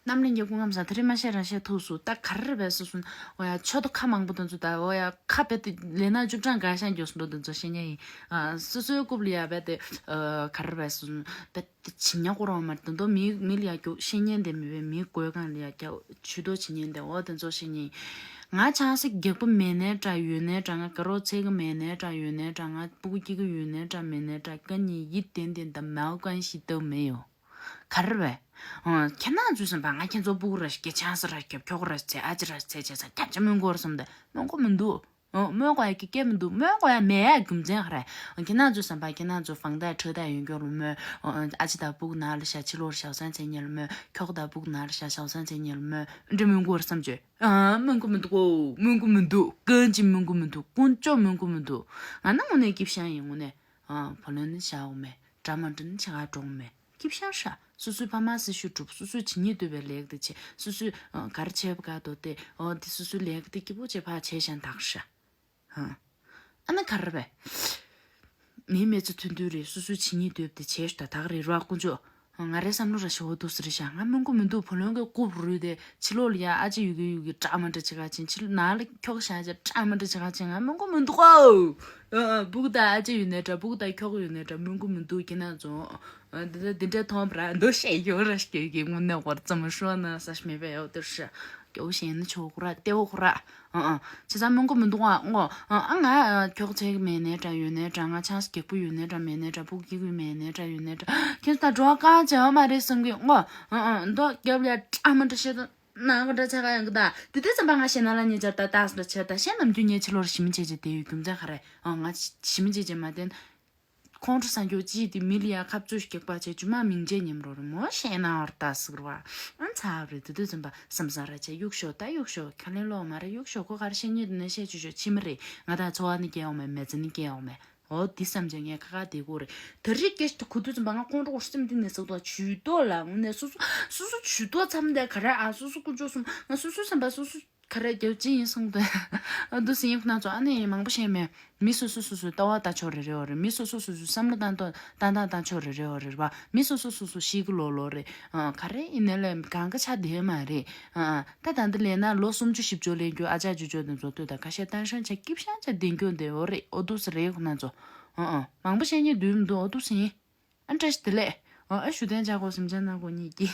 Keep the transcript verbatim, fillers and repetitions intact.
རྣམ་གླིང་གི་སྐུ་ཁམས་བཟང་། དེ་རིང་མ་བཤད་རང་བཤད་ཐུགས་སུ་ད་ག་རེ་རེད་པས་སོ་སོ། འོ་ཡ་ཆོ་ཏོ་ཁ་མང་པོ་དེ་ཚོ་ད་འོ་ཡ་ཁ་བེད་དེ་ལས་ན་བཅུ་གྲངས་འགའ་ཤས་འགྱོ་སོང་འགྲོ་དེ་ཚོ་བཤད་ཉན་ཡིན། ཨ་སོ་སོའི་རྐུབ་ལ་ཡ་བེད་དེ་ཨ་ག་རེ་རེད་པས་སོ་སོ་བེད་དེ་བྱིན་ཉན་ཁོ་རང་མ་དེ་འདོ་མི་མི་ལ་ཡ་སྐྱོ་བཤད་ཉན་དེ་མི་བེད་མི་དགོས་གང་ལ་ཡ་སྐྱོ་ཇུས་གཏོགས་བྱིན་ཉན་དེ་འོ་དེ་ཚོ་བཤད་ཉན་ཡིན། ང་ཆང་ས་རྒྱག་པོ་མེད་ནའི་འདྲ་ཡོད་ནའི་འདྲ། ང་དགའ་རོགས་ཚེ་གི་མེད་ནའི་འདྲ་ཡོད་ནའི་འདྲ། ང་སྤུ་གུ་སྐྱེ་གི་ཡོད་ནའི་འདྲ་མེད་ནའི་འདྲ། ཀ་ཉི་ཡི་ཏན་ཏན་ད་མའོ་ཀན་ཤི་ཏོ་མེ་ཡོ། ག་རེ་རེད། ཨོ། ཁྱེད་རང་ཚོའི་བསམ་པ་ང་ཁྱེད་ཚོ་སྤུ་གུ་ར་ཞིག་གི་ཆང་ས་ར་རྒྱབ་ཁྱོ་ག་ར་ཚེ་ཨ་ཅི་ར་ཚེ་བྱས་ས་སྐྱབས་ཆ་སྨོན་གོ་ར་བསམ་དེ་སྨོན་གོ་མི་འདུག་ཨོ། སྨོན་གོ་ཡ་གི་སྐད་མི་འདུག་སྨོན་གོ་ཡ་མེད་ཡ་རྒྱུ་མཚན་ག་རེ། ཨོ། ཁྱེད་རང་ཚོའི་བསམ་པ་ཁྱེད་རང་ཚོ་བང་དང་ཁྲོ་དང་ཡོན་ཀྱོག་ལ་སྨོན། ཨོ། ཨ་ཅི་དང་སྤུ་གུ་ནང་ལ་བཞག་ཕྱི་ལོགས་ལ་བཞག་སང་ཚེ་ཉལ་ལ་སྨོན། ཁྱོ་ག་དང་སྤུ་གུ་ནང་ལ་བཞག་བཞག་སང་ཚེ་ཉལ་ལ་སྨོན། འདྲ་སྨོན་གོ་ར་བསམ་བྱོས། ཨ། སྨོན་གོ་མི་འདུག་གོ། སྨོན་གོ་མི་འདུག་ཀན་ཅི་སྨོན་གོ་མི་འདུག་དཀོན་མཆོག་སྨོན་གོ་མི་འདུག་ང་ན་དངོས་གནས་སྐྱིད་ཤང་ཡིན་དངོས་གནས། ཨ། བུ་ལོན་ནི་བཞག་འོ་མེད། འདྲ་མ་འདྲ་ནི་ཆ་ག་འགྲོ་འོ་མེད། སྐྱིད་ཤང་ཧྲ། སོ་སོའི་ཕ་མ་སྲི་ཞུ་སྒྲུབ། སོ་སོའི་བྱེད་སྙིང་འདོད་པའི་ལས་ཀ་དེ་བྱེད། སོ་སོའི་ཨ། ག་རེ་བྱས་པ་ག་དོ་དེ་ཨོ་དེ་སོ་སོའི་ལས་ཀ་དེ་སྐྱིད་པོ་བྱེད་ཕར་བྱས་ཤང་དག་ཧྲ། ཨ། ཨ་ན་ག་རེ་རེད། མི་མེད་ཚེ་ཐུང་ཐུང་རེད། སོ་སོའི་བྱེད་སྙིང་འདོད་པ་དེ་བྱས་ཤོག་ད་དག་རེད་ར་དཀོན་མཆོག་ང་རའི་བསམ་བློ་ར་ཞེ་བོ་འདུག་ཟེར་ཤག་ང་སྨོན་གོ་མི་འདུག་བུ་ལོན་གྱི་རྐུབ་རུལ་ཏེ་ཕྱི་ལོགས་ལ་ཡ་ཨ་ཅེ་ཡོད་གི་ཡོད་གི་འདྲ་མ་འདྲ་བྱེད་ག་ཕྱིན། ཕྱི་ལོགས་ནང་ལ་ཁྱོ་ག་བཞག་བྱས་འདྲ་མ་འདྲ་བྱེད་ག་ཕྱིན། ང་སྨོན་གོ་མི་འདུག་ཨོ། ཨ། ཨ། སྤུ་གུ་དང་ཨ་ཅེ་ཡོད་ནའི་འདྲ། སྤུ་གུ་དང་ཁྱོ་ག་ཡོད་ནའི་འདྲ། སྨོན་གོ་མི་འདུག་ཁྱེད་རང་ཚོ། ཨ། འདི་འདྲ་འདི་འདྲ་མཐོང་བ་ར་འདུག་བཤད་ཡོད་ར་ཞིག་གི་དངོས་གནས་ཧོར་ཙམ་ཤོར་ན་ས་ཞིག་མེད་པའི་ཡོད་དེ་ཧྲ། སྐྱོ་བོ་ཞེ་ན་ཆོག་གོ་ར་ལྟེ་བོ་ཁོ་ར། ཨ་ཨ། བྱས་ཙང་སྨོན་གོ་མི་འདུག་ཨ་ངོ་། ཨ་ཨ། ང་ཁྱོ་ག་ཚེ་གི་མེད་ནའི་འདྲ་ཡོད་ནའི་འདྲ། ང་ཆང་ས་རྒྱག་པོ་ཡོད་ནའི་འདྲ་མེད་ནའི་འདྲ། སྤུ་གུ་སྐྱེ་གི་མེད་ནའི་འདྲ་ཡོད་ནའི་འདྲ། ཁྱེད་ཚོ་ད་འགྲོ་བ་གང་བྱེད་བ་མ་རེད་བསམ་གི་ངོ་། ཨ་ཨ། མདོ་རྒྱབ་ལ་ཡ་འདྲ་མ་འདྲ་བཤད་དང་ནང་ག་འདྲ་ཆགས་ག་ཡོང་གི་ད། དེ་དུས་ཙམ་པ་ང་ཞེ་ན་ལ་ཉེ་ཆར་ད་ཏག་ས་འདྲ་ཆེ་ད་ཤེས་ནམ་རྒྱུན་ངའི་ཕྱི་ལོགས་ལ་ཞི་མི་བྱེད་བྱེད་དེ་ཡོད་རྒྱུ་མཚན་ག་རེ། ཨ། ང་ཞི་མི་བྱེད་བྱེད་མ་བསྟན། ཁོང་ཁྲོ་ཟ་མགྱོགས་ཅིག་དེ་མི་ལ་ཡ་ཁ་བཙུགས་ཤིག་རྒྱག་པ་བྱས་ཇུ་མ་མིང་ཆད་ཉམས་རོ་རེ་མོ་ཞེ་ན་བར་ད་ཟིག་ར་བ། ཨ་ཚ་བ་རེད། དེ་དུས་ཙམ་པ་བསམ་བསམ་ར་བྱས་གཡུག་ཤོག་ད་གཡུག་ཤོག་ཁ་ལེན་ལོག་མ་རེད། གཡུག་ཤོག་ཁོ་ག་རེ་བཤད་ཉེས་འདུག་ན་བཤད་ཆུ་ཤོག་ཕྱི་མ་རེད། ང་ད་འཚོ་བ་ནི་སྐྱེལ་ཡོང་མེད། མེ་ཙི་ནི་སྐྱེལ་ཡོང་མེད། འོ་འདི་བསམ་བྱས་ངས་ཁ་ཁ་བདེ་གོ་རེད། དེ་རིགས་སྐད་ཆ་དེ་གོ་དུས་ཙམ་པ་ང་ཁོང་ཁྲོ་གོ་སེམས་གཏིང་ནས་ཟག་འདུག་ཇུས་གཏོགས་ལ་དངོས་གནས་སོ་སོ་སོ་སོ་ཇུས་གཏོགས་མཚམས་དེ་ག་རེ། ཨ། སོ་སོ་དཀོན་མཆོག་གསུམ། ང་སོ་སོའི་བསམ་པ་སོ་སོ་ག་རེ་རྒྱབ་ཅི་ཡིན་གསུངས་ཏེ། ཨ་འདུག་སེ་ཡིན་ཁོ་ན་ཚོ་ཨ་ནི་མང་པོ་བཤད་མེད། མི་སོ་སོ་སོ་སོའི་ལྟ་བ་ལྟ་ཕྱོགས་རེ་རེ་བ་རེད། མི་སོ་སོ་སོ་སོའི་བསམ་བློ་བཏང་ཐོག་བཏང་སྟངས་བཏང་ཕྱོགས་རེ་རེ་བ་རེད་བ། མི་སོ་སོ་སོ་སོ་ཤི་གི་ལོ་ལོ་རེད། ཨ་ག་རེ་ཡིན་ནའི་ལས་གང་ག་ཆ་བསྡད་མ་རེད། ཨ་ད་ད་འདི་ལས་ན་ལོ་སུམ་ཅུ་བཞི་བཅུ་ལས་རྒྱུ་ཨ་ཅག་ཅུ་ཅོ་དེ་ཚོ་ལྟོས་དང་ཁ་ཤས་བཏང་ཤང་ཆ་སྐྱིབ་ཤང་ཆ་བསྡད་རྒྱུ་འདི་འོ་རེད། ཨོ་འདུག་སེ་རེད་ཁོ་ན་ཚོ། ཨ་ཨ་མང་པོ་བཤད་ཉེས་འདུག་མི་འདུག་ཨོ་འདུག་སེ་ཡིན། ཨ་བཀྲ་ཤིས་བདེ་ལེགས། ཨ་ཨ་ཞུ་དན་ཅག་གོ་སེམས་ཅན་ན་གོ་ཉིད་ཀྱིས།